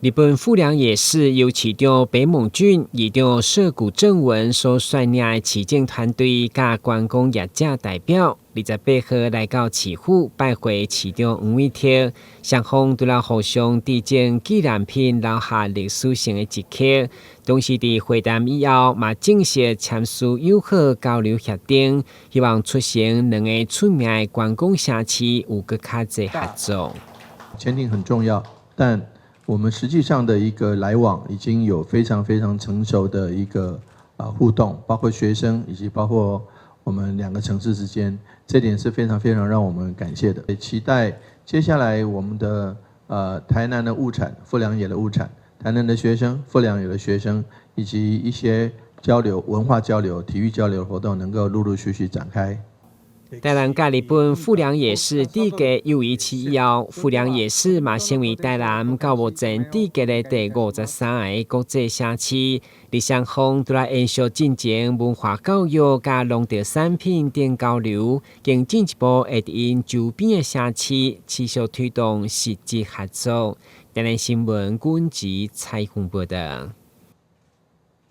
日本富良野市由市長北猛俊、議長澀谷正文所率領的市政團隊佮觀光業者代表，28號來到市府拜會市長黃偉哲，雙方除了互相致贈紀念品，留下歷史性的一刻。同時佇會談以後，嘛正式簽署友好交流協定，希望促成兩个出名的觀光城市有閣較濟合作。簽訂很重要，但我們實際上的一個來往已經有非常非常成熟的一個互動，包括學生以及包括我們兩個城市之間，這點是非常非常讓我們感謝的。也期待接下來我們的台南的物產、富良野的物產、台南的學生、富良野的學生，以及一些交流、文化交流、體育交流活動，能夠陸陸續續展開。台南佮日本富良野市締結友誼市以後，富良野市嘛成為台南到目前締結的第53个國際城市。日雙方除了延續進前文化教育佮農特產品等交流，更進一步會佇𪜶周邊的城市持續推動實質合作。台南新聞軍籍採訪報道。